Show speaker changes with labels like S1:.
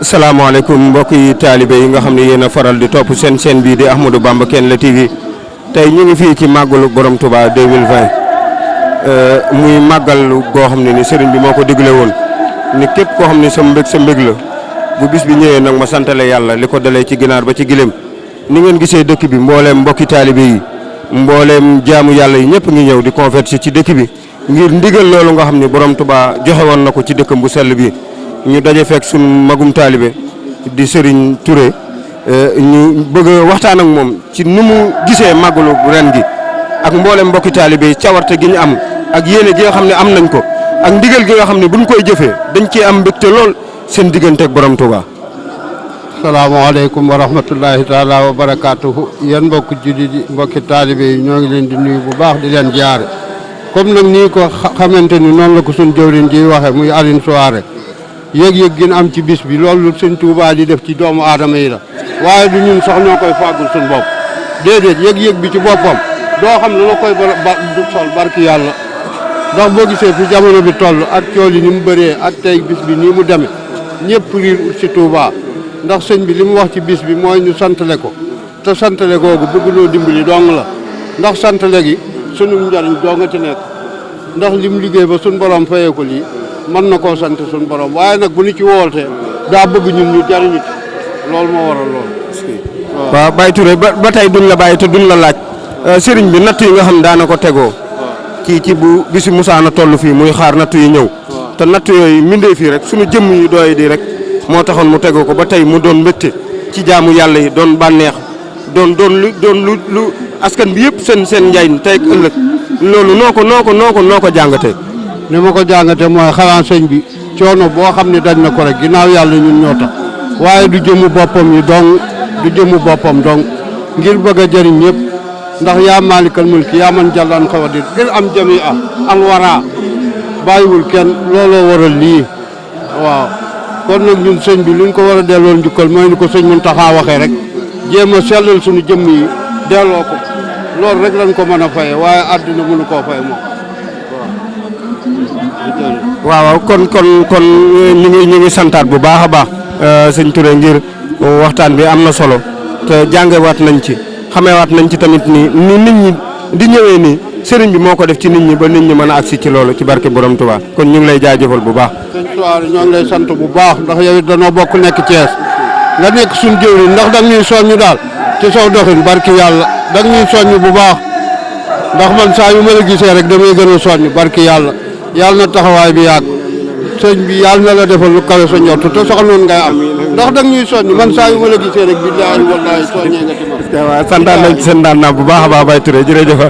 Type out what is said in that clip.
S1: salaamaaleykum mbokki taalibe yi nga xam ne yéen a faral di topp seen chaîne bii di Ahmadou Bamba Kenn TV tey ñu ngi fii ci màggalu borom Touba 2020 muy màggal goo xam ne ni sëriñ bi moo ko digle woon ni képp koo xam ne sa mbég la bu bis bi ñëwee nag ma santale yàlla li ko dalee ci ginaar ba ci gileem ni ngeen gisee dëkk bi mbooleem mbokki taalibe yi mbooleem jaamu yàlla yi ñëpp ngi ñëw di convertir ci dëkk bi ngir ndigal loolu nga xam ne borom Touba joxe woon na ko ci dëkkam bu sell bi ñu daje fekk sunu magum taalibe di Serigne Touré ñu bëgg a waxtaan ak moom ci nu mu gisee màggalu ren gi ak mboolem mbokki taalibe yi cawarte gi ñu am ak yéene gi nga xam ne am nañ ko ak ndigal gi nga xam ne buñ koy jëfee dañ ciy am mbégte lool seen diggante ak borom Touba.
S2: salaamaaleykum wa rahmatullahi taala wa barakaatuhu yéen mbokki jullit yi mbokki taalibe yi ñoo ngi leen di nuyu bu baax di leen jaare comme nag nii ko xamante ni noonu la ko suñ jëwriñ ji waxe muy Alioune Souaré yëg-yëg gi am ci bis bi loolu sëñ Touba di def ci doomu aadama yi la waaye du ñun sax ñoo koy fàggul suñu bopp déedéet yëg-yëg bi ci boppam doo xam ne la koy du sol barki yàlla ndax boo gisee fi jamono bi toll ak cool yi ni mu bëree ak tey bis bi nii mu demee ñëpp riir ut si Touba ndax sëñ bi li mu wax ci bis bi mooy ñu santale ko te santale googu bëgg loo dimbali dong la ndax santale gi sunu njariñ doo nga ci nekk ndax lim liggéey ba suñu borom fayee ko lii mën na koo sant suñu borom waaye nag bu ñu ci wootee daa bëgg ñun ñu jariñu ci loolu moo waral loolu.
S1: waaw Baye Touré ba tey duñ la bàyyi te duñ la laaj sëriñ bi natt yi nga xam daana ko tegoo ci bu bisi musaana toll fii muy xaar natt yi ñëw te natt yooyu mindee fii rek suñu jëmm yu doy di rek moo taxoon mu tegoo ko ba tey mu doon mbégte ci jaamu yàlla yi doon bànneex doon lu askan bi yëpp seen njariñ tey ak ëllëg loolu noo ko jàngatee.
S2: ni ma ko jàngate mooy xanaa sëñ bi coono boo xam ne dañ na ko rek ginnaaw yàlla ñun ñoo tax waaye du jëmu boppam yi dong du jëmu boppam dong ngir bëgg a jëriñ ñëpp ndax yaa maalikal mulki yaa man jàllaan xawadir ngir am jami al wara bàyyiwul kenn looloo waral lii waaw kon nag ñun sëñ bi luñ ko war a delloo njukkal mooy ni ko sëñ Muntaxa waxee rek jéem a sellal suñu jëmm yi delloo ko loolu rek lañ ko mën a faye waaye àdduna mënu koo fay moom
S1: waaw kon ñu ngi santaat bu baax a baax sëñ Touré ngir waxtaan bi am na solo te jàngewaat nañ ci xamewaat nañ ci tamit ni nit ñi di ñëwee nii sëriñ bi moo ko def ci nit ñi ba nit ñi mën a agsi ci loolu ci barke borom Touba kon ñu ngi lay jaajëfal bu baax.
S2: sëñ Souaré ñoo ngi lay sant bu baax ndax yow it danoo bokk nekk Thiès nga nekk suñu jëwriñ ndax da nga ñuy soññu daal ci saw doxin barke yàlla da nga ñuy soññu bu baax ndax man saa yu ma la gisee rek damay gën a soññ barke yàlla. yàlla na taxawaay bi yàgg sëñ bi yàlla na la defal lu kawe sa njort te soxla noonu ngay am ndax da nga ñuy soññ man saa yu ma la gisee rek billaahi wallaahi soññee nga ci ma.
S1: waaw sant nañ ci seen daan naa bu baax a baax Baye Touré jërëjëf.